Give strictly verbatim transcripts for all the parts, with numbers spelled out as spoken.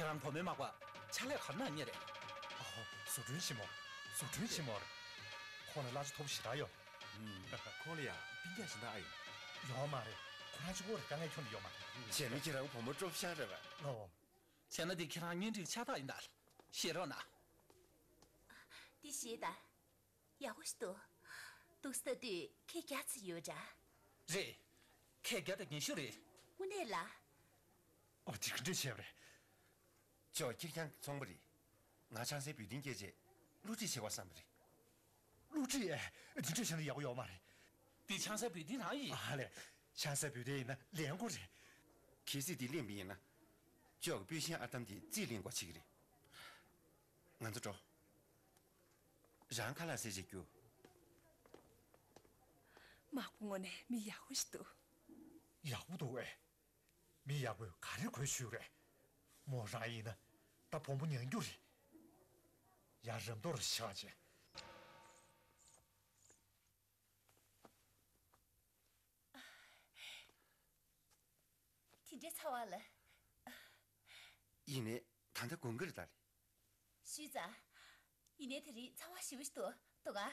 ཁྱེད་རང་བུ་མོའི་མག་པ་ཕྱག་ལས་ག་རེ་གནང་མཁན་རེད། ཨོ། བཟོ་སྐྲུན་ཆེན་མོ། བཟོ་སྐྲུན་ཆེན་མོ་རེད། ཁོང་ལ་གླ་ཆ་མཐོ་པོ་ཞེ་དྲག་ཡོད་རེད། ཁོང་ལ་ཡང་སྤུན་ཀྱག་གཞན་དག་ཨ་ཡོད། ཡོད་མ་རེད། ཁོ་རང་གཅིག་པོ་རེད། དཀའ་ངལ་ཁྱོན་ནས་ཡོད་མ་རེད། བྱས་ན་ཁྱེད་རང་བུ་མོ་སྤྲོ་པོ་ཤ་རེད་པས། ཨོ། བྱས་ན་འདི་ཁྱེད་རང་གཉེན་སྒྲིག་ཕྱག་རྟགས་ཡིན་ད། བཞེས་རོགས་གནང་། འདི་བཞེས་དང་། ཡག་པོ་ཞིག་འདུག་འདུག་སེ་ལྟ་དུས་ཁལ་བརྒྱ་ཙམ་ཡོད་འདྲ། རེད། ཁལ་བརྒྱ་དང་ཉི་ཤུ་རེད། དངོས་གནས་ལ། ཨོ། དེ་ག་འདྲས་བྱས་པ་རེད། ཅོ། ཁྱེད་རང་གི་ཚོང་པ་རེད། ང་ཆང་སའི་འབུལ་སྡིངས་སྐྱེལ་རྗེས་བསླུ་བྲིད་བྱེད་དགོས་བསམ་པ་རེད། བསླུ་བྲིད། ཨེ། དེ་འདྲས་བྱས་ན་ཡག་པོ་ཡོད་མ་རེད། འདི་ཆང་སའི་འབུལ་སྡིངས་རང་ཡིན། ཨ་ལས། ཆང་སའི་འབུལ་སྡིངས་ཡིན་ན་ལེན་དགོས་རེད། གལ་སྲིད་འདི་ལེན་པ་ཡིན་ན། ཅོ་གི་སྤུན་ཤིང་ཨར་འདམ་དེ་རྩིས་ལེན་དགོས་བྱེད་ཀྱི་རེད། ང་ཚོ་འགྲོ། རང་ཁ་ལག་ཟས་བྱེད་རྒྱུ། མག་པོ་དངོས་གནས་མི་ཡག་པོ་ཞིག་འདུག་ཡག་པོ་འདུག་ཨེ། མི་ཡག་པོས་ག་རེ་དགོས་ཞུས་རེད། མོ་རང་ཡིན་ན་ད་བུ་མོ་ཉན་རྒྱུ་རེད། ཡ། རབ་མདོག་རེ་ཆགས་བྱས། དེ་འདྲའི་ཚ་བ་ལ། ཡིན་ནའི་ད་ལྟ་དགོང་དཀར་ད་རེད། ཞུས་ཙང་། ཡིན་ནའི་དེ་རིང་ཚ་བ་ཞེ་པོ་ཞིག་འདུག་འདུག་ག་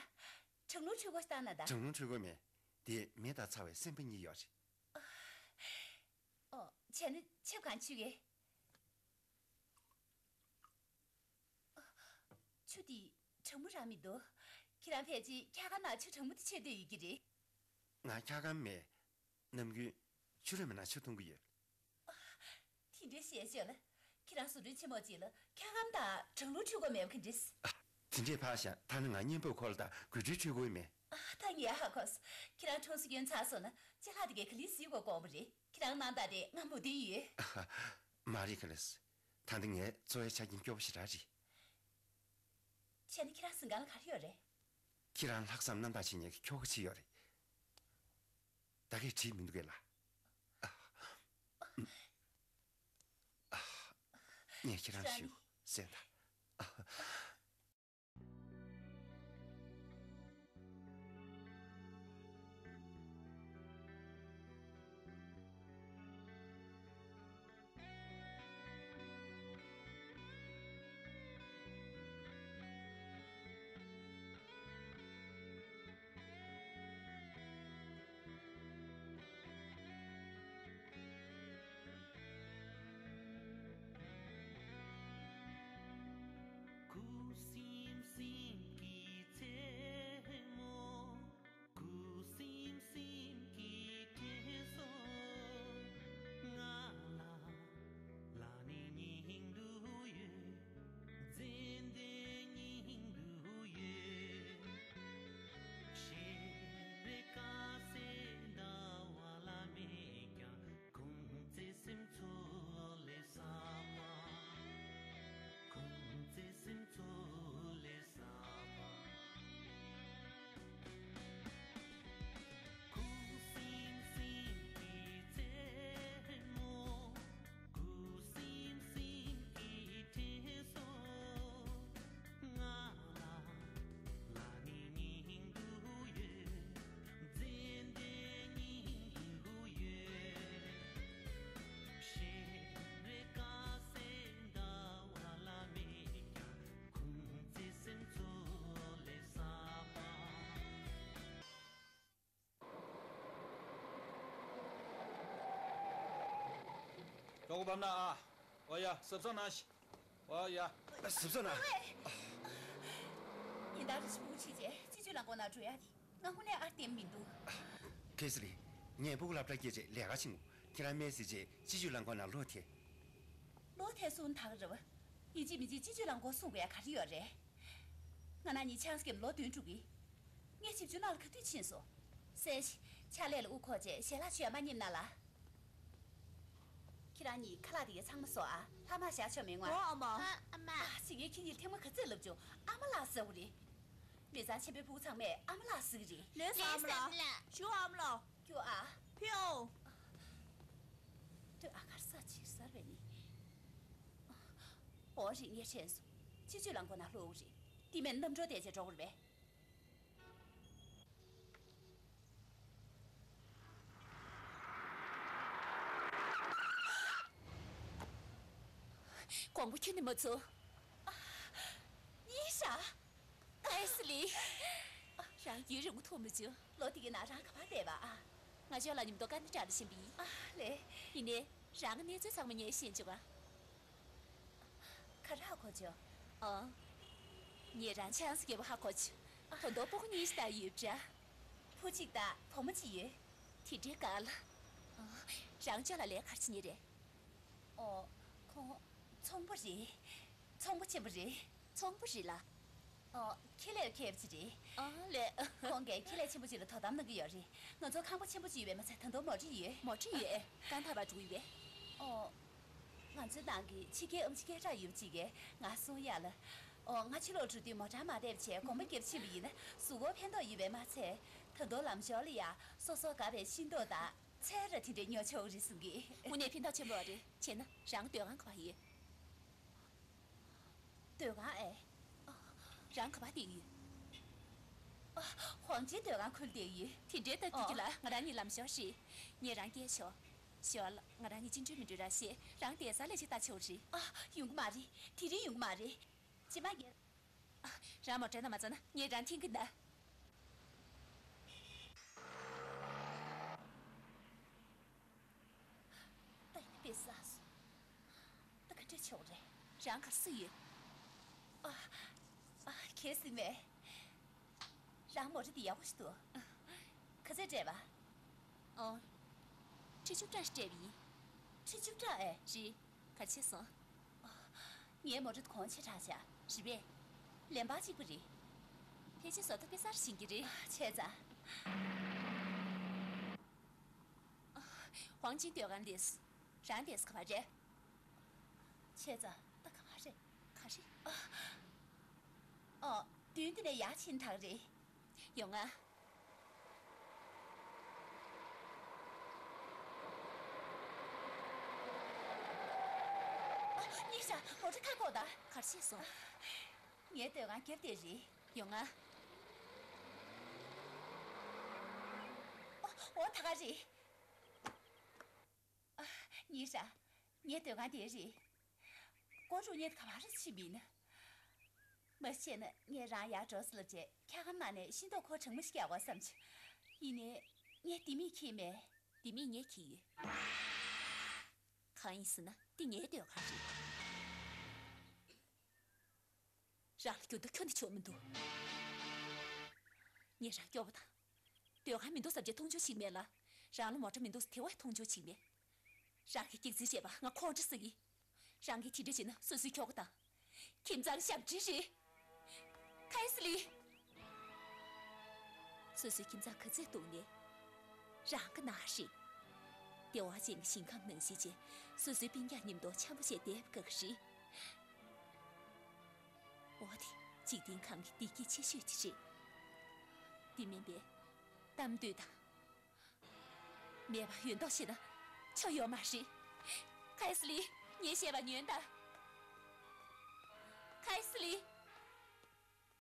གྲང་རླུང་འཕྲུལ་འཁོར་བཏང་ན་ད། གྲང་རླུང་འཕྲུལ་འཁོར་མེད། དེ་མེ་དང་ཚ་བའི་སེམས་པ་གཉིས་ཡོད་རེད། ཨོ། བྱས་ན་ཆབ་གང་མཆོད་ཀྱི། ཆུ་དེ་གྲང་མོ་རང་མི་འདུག་ཁྱེད་རང་ཕལ་ཆེར་འཁྱག་སྒམ་ནང་ཆུ་གྲང་མོ་དེ་མཆོད་འདོད་ཡོད་ཀྱི་རེད། ང་འཁྱག་སྒམ་མེད། ནམ་རྒྱུན་ཆུ་རུད་མ་ནང་ཆུ་འཐུང་གི་ཡོད། དེ་འདྲའི་བཤད་ཤོད་ལ། ཁྱེད་རང་བཟོ་སྐྲུན་ཆེན་མོ་ཅིག་ལ་འཁྱག་སྒམ་དང་གྲང་རླུང་འཕྲུལ་འཁོར་མེད་པ་ག་འདྲས། ཨ། དེ་འདྲས་ཕར་བཞག་ད་ནི་ང་གཉེན་པོའི་ཁོག་ལ་ད་དགོད་བྲོའི་འཕྲུལ་འཁོར་མེད། ཨ། ད་ངས་ཧ་གོ་སོང་། ཁྱེད་རང་ཁྲོམ་སུ་སྐྱོན་ཚར་སོང་ན་ཅ་ལག་དེ་གའི་ག་ལེར་གཟིགས་དགོས་དགོངས་པ་རེད། ཁྱེད་རང་གནང་དང་དེ་ང་མོས་མཐུན་ཡོད། ཨ། མ་རེད་ཁ་ལས། ད་འདི་ངའི་འཚོ་བའི་ཆ་རྐྱེན་སྐྱོ་པོ་ཞེ་དྲག་རེད། བྱས་ན་ཁྱེད་རང་གཟིམ་ཁང་ལ་ག་རེ་ཡོད་རེད། ཁྱེད་རང་ལྷག་བསམ་རྣམ་དག་བྱེད་མཁན་གྱི་ཁྱོ་ག་ཅིག་ཡོད་རེད། ད་གས་བྲིས་མི་འདུག་གས་ལ། ངས་ཁྱེད་རང་ཞུ་ཟེར་ད། ཁུ་སིམ་སིམ་གྱི་མཚན་མོ། ཁུ་སིམ་སིམ་གྱི་དྲན་གསོ། ང་ལ་ལ་ནི་སྙིང་སྡུག་ཡོད། མཚན་ལྡན་སྙིང་སྡུག་ཡོད། ཞེ་རེ་དཀའ་སེ་ཟླ་བ་ལ་མེད་ཀྱང་། ཁུ་སིམ་སིམ་ཚོ་ལས་ས་པ། ཁུ་སིམ་སིམ་ཚོ་ལས་ས་པ། ཁུ་སིམ་སིམ་གྱི་མཚན་མོ། ཁུ་སིམ་སིམ་གྱི་དྲན་གསོ། ང་ལ་ལ་ནི་སྙིང་སྡུག་ཡོད། མཚན་ལྡན་སྙིང་སྡུག་ཡོད། ཞེ་རེ་དཀའ་སེ་ཟླ་བ་ལ་མེད་ཀྱང་། ཁུ་སིམ་སིམ་ཚོ་ལས་ས་པ། ཀྱོག་གོ་བབས་ན་ཨ། ཨོ་ཡ། གཟབ་གཟབ་གནང་ཞིག་ཨོ་ཡ། གཟབ་གཟབ་གནང་། ཉིན་ལྟར་རེ་བཞིན་སྤུ་གུ་ཁྲིད་བྱས་སྤྱི་སྤྱོད་རླངས་འཁོར་ནང་འགྲོ་ཡ་དེ་ང་དངོས་གནས་ཨར་བསྟན་མི་འདུག་ཁེ་སི་ལི། ངས་སྤུ་གུ་སློབ་གྲྭར་སྐྱེལ་རྗེས་ལས་ཀ་བྱེད་འོང་། ཁྱེད་རང་སྨན་ཟས་རྗེས་སྤྱི་སྤྱོད་རླངས་འཁོར་ནང་ལོག་ཐེ། ལོག་ཐེ་གསུང་ད་ག་རེད་བ། ཡིན་གཅིག་མིན་གཅིག་སྤྱི་སྤྱོད་རླངས་འཁོར་སྲུང་དགོས་ཡ་ག་རེ་ཡོད་རེད། ང་ན་ནི་ཆང་སྐྱེམས་ལོ་བདུན་དྲུག་གི། ངས་བྱིབ་ཆུ་ནང་ལ་ག་དུས་ཕྱིན་སོང་། སེ། ཕྱག་ལས་ལ་དབུ་འཁོར་བྱས་ཞལ་ལག་མཆོད་ཡ་མ་ཉེས་ན་ལ། ཁྱེད་རང་གཉིས་ཁ་ལག་དེ་གའི་ཚང་མ་བཟོ་ཨ། ལྷག་མ་བཞག་ཆོག་མེད་ང་། འོ་ཨ་མ། ཨ་མ། ཨ་ཙི། ངས་ཁྱེད་གཉིས་ལ་ཐེངས་མ་ག་ཚོད་ལབ་བྱུང་། ཨ་མ་ལགས་ཟེར་བ་རེད། མི་ཚང་ཆེན་པོའི་ཕྲུ་གུ་ཚང་མས་ཨ་མ་ལགས་ཟེར་གི་རེད། ལགས་སོ་ཨ་མ་ལགས། ཞུ་ཨ་མ་ལགས། ཁྱོད་ཨ། ཕིའོ། ལྟོས་ཨ། གར་ས་ཕྱིར་གསར་བས་ནི། འོ་རེད། ངས་དྲན་སོང་། སྤྱི་སྤྱོད་རླངས་འཁོར་ནང་ལྷོད་དགོས་རེད། དེ་མིན་གནམ་གྲུ་བསྡད་བྱས་འགྲོ་དགོས་རེད་པས། དགོངས་པ་ཁྱོན་ནས་མ་ཚོམས། ཨ། ཡིན་ཤག་ཨེ་སི་ལི། རང་ཡུན་རིང་པོ་ཐུག་མ་བྱུང་། ལོ་འདི་གི་ནང་རང་ག་པར་བསྡད་པ་ཨ། ང་ཅོག་ལ་མཉམ་དུ་ཀ་ན་ཊ་ལ་ཕྱིན་པ་ཡིན། ཨ་ལེ། ཡིན་ནའི། རང་གི་གནས་ཚུལ་ཚང་མ་ངས་ཤེས་བྱུང་ཨ། ག་རེ་ཧ་གོ་བྱུང་། ཨ། ངས་རང་ཆང་ས་རྒྱལ་པོ་ཧ་གོ་བྱུང་། ད་དུང་སྤུ་གུ་གཉིས་ཤིག་ད་ཡོད་པ་འདྲ། བུ་གཅིག་དང་བུ་མོ་གཅིག་ཡོད། དེ་འདྲའི་དཀའ་ལ། ཨ། རང་ཅོག་ལ་ལས་ག་རེ་བྱེད་མཁན་རེད། ཨོ། ཁོང་། ཚོང་པ་རེད། ཚོང་པ་ཆེན་པོ་རེད། ཚོང་པ་རེད་ལ། ཨོ། ཁེ་ལས་མཁས་པ་ཅིག་རེད། ཨ་ལས། ཁོང་གིས་ཁེ་ལས་ཆེན་པོ་ཅིག་ལ་དོ་དམ་གནང་གི་ཡོད་རེད། ང་ཚོ་ཁང་པ་ཆེན་པོ་ཅིག་ཡོད་པས་མ་ཚད་ད་དུང་མོ་ཊ་ཡོད། མོ་ཊ་ཡོད། གང་ཐག་པར་འགྲོ་གི་ཡོད་པས། ཨོ། ང་ཚོའི་ནང་གི་ཕྱི་རྒྱལ་ཨེམ་ཆི་སྐད་གྲགས་ཡོད་པ་ཅིག་གིས་ང་གསུང་ཡ་ལ། ཨོ། ང་ཕྱི་ལོགས་འགྲོ་དུས་མོ་ཊ་མ་བསྡད་པ་བྱས་དགོངས་པ་རྒྱབ་ཕྱིན་པ་ཡིན་ན་གཟུགས་པོ་ཕན་ཐོགས་ཡོད་པས་མ་ཚད། ད་དུང་ལམ་ཞོར་ལ་ཡ་སོ་སོ་དགའ་བའི་ཤིང་ཏོག་དང་། ཚལ་ར་དེ་འདྲ་ཉོ་ཆོག་རེད་གསུང་གི། དངོས་གནས་ཕན་ཐོགས་ཆེན་པོ་རེད། བྱས་ན་རང་སྡོད་ཁང་ག་པར་ཡོད། སྡོད་ཁང་ཨེ། རང་ག་པར་བསྡད་ཡོད། ཨ། ཧོང་ཅིན་སྡོད་ཁང་ཁུལ་བསྡད་ཡོད། དེ་འདྲའི་སྟབས་ཀྱིས་ཨོ། ལ་ང་རང་གཉིས་ལམ་ཞོར་རེད། ངས་རང་སྐྱེལ་ཆོག་ཞོར་ལ་ང་རང་གཉིས་ཅི་འདྲ་མི་འདྲ་ར་བཤད། རང་བསྡད་ས་ལ་ཅིག་ལྟ་ཆོག་རེད། ཨ། ཡོང་གི་མ་རེད། དེ་རིང་ཡོང་གི་མ་རེད། ཅི་མ་རྒྱལ། ཨ། རང་མོ་ཊ་ནང་མ་འཛུལ་ན་ངས་རང་འཐེན་གི་གདའ། ད་ཡིན་པས་ཟ་སོང་། ད་ག་འདྲ་བྱེད་དགོས་རེད། རང་ག་རེ་ཟེར་ཡོད། ཨ། ཨ། གལ་སྲིད་མེད། རང་མོ་ཊ་འདི་ཡག་པོ་ཞིག་འདུག་ག་ཚོད་སྤྲད་པ། ཨོ། ཁྲི་བཅུ་ཕྲག་ཞིག་སྤྲད་པ་ཡིན། ཁྲི་བཅུ་ཕྲག་ཨེ། རེད། ག་རེ་བྱས་སོང་། ངའི་མོ་ཊ་གོང་ཆེ་དྲགས་ཤག་རེད་པས། ལན་འབག་གཅིག་པ་རེད། ཕལ་ཆེར་བཟོ་ལྟ་དཔེ་གསར་ཕྱིན་གྱི་རེད། བྱས་ཙང་། ཧོང་ཅིན་སྡོད་ཁང་འདི། རང་འདི་ག་པར་རེད། བྱས་ཙང་ད་ག་པར་རེད། ག་རེ། ཨ། ཨོ། མདུན་དེ་ནས་ཡར་ཕྱིན་ཐག་རེད། ཡོང་ང་། ཨ། གཉིད་ཤག་མོ་ཊ་ཁ་ཁོག་ད། ག་རེ་བྱས་སོང་། ངའི་སྡོད་ཁང་རྒྱབ་དེ་རེད། ཡོང་ང་། ཨོ། ཨོ། ད་ག་རེད། ཨ། གཉིད་ཤག་ངའི་སྡོད་ཁང་དེ་རེད། སྒོ་རུ་ངས་ག་པར་ཕྱིན་པ་ཡིན་ན། མ་གཞི་བྱས་ན་ངས་རང་ཡར་འགྲོ་ཟེར་ལབ་བྱས་འཁྱག་སྒམ་ནང་ནས་ཤིང་ཏོག་ཁོག་གྲང་མོ་ཞིག་རྒྱག་དགོས་བསམ་བྱུང་། ཡིན་ནའི་ངས་ལྡེ་མིག་འཁྱེར་མེད། ལྡེ་མིག་ངས་འཁྱེར་ཡོད། གང་ཡིན་ཟེར་ན་འདི་ངའི་སྡོད་ཁང་རེད། རང་ལ་འགྱུར་ལྡོག་ཁྱོན་ནས་བྱུང་མི་འདུག་ངས་རང་སྐྱོ་པོ་དང་། སྡོད་ཁང་མི་འདུག་བསམ་བྱས་མཐོང་ཆུང་བྱེད་ཀྱི་མེད་ལ། རང་ལ་མོ་ཊ་མི་འདུག་ཟེར་དེ་བས་མཐོང་ཆུང་བྱེད་ཀྱི་མེད། རང་གིས་སྐྱག་རྫུན་བཤད་པ་ང་ཁོང་ཁྲོ་ཟ་གི། རང་གིས་དེ་འདྲ་བྱས་ན་སོ་སོའི་ཁྱོ་ག་དང་། ཁྱིམ་ཚང་ཞབས་འདྲེན་རེད། ཁ་ཨེ་སི་ལི། སོ་སོའི་ཁྱིམ་ཚང་ག་ཚོད་སྡུག་ནའི། རང་གི་ནང་རེད། བདེ་བ་ཅན་གྱི་ཞིང་ཁམས་ནང་བཞིན་བྱས་སོ་སོའི་སྤུན་ཀྱག་མཉམ་དུ་འཆམ་པོ་བྱས་བསྡད་པ་དགའ་གི་རེད། འོ་དེ་འཇིག་རྟེན་ཁམས་ཀྱི་བདེ་སྐྱིད་ཆེ་ཤོས་དེ་རེད། དེ་མིན་པའི་གཏམ་འདོད་དང་། མེད་པ་ཡོད་མདོག་བྱེད་ན་ཆོ་ཡོད་མ་རེད། ཁ་ཨེ་སི་ལི། ངས་བཤད་པ་ཉོན་དང་། ཁ་ཨེ་སི་ལི།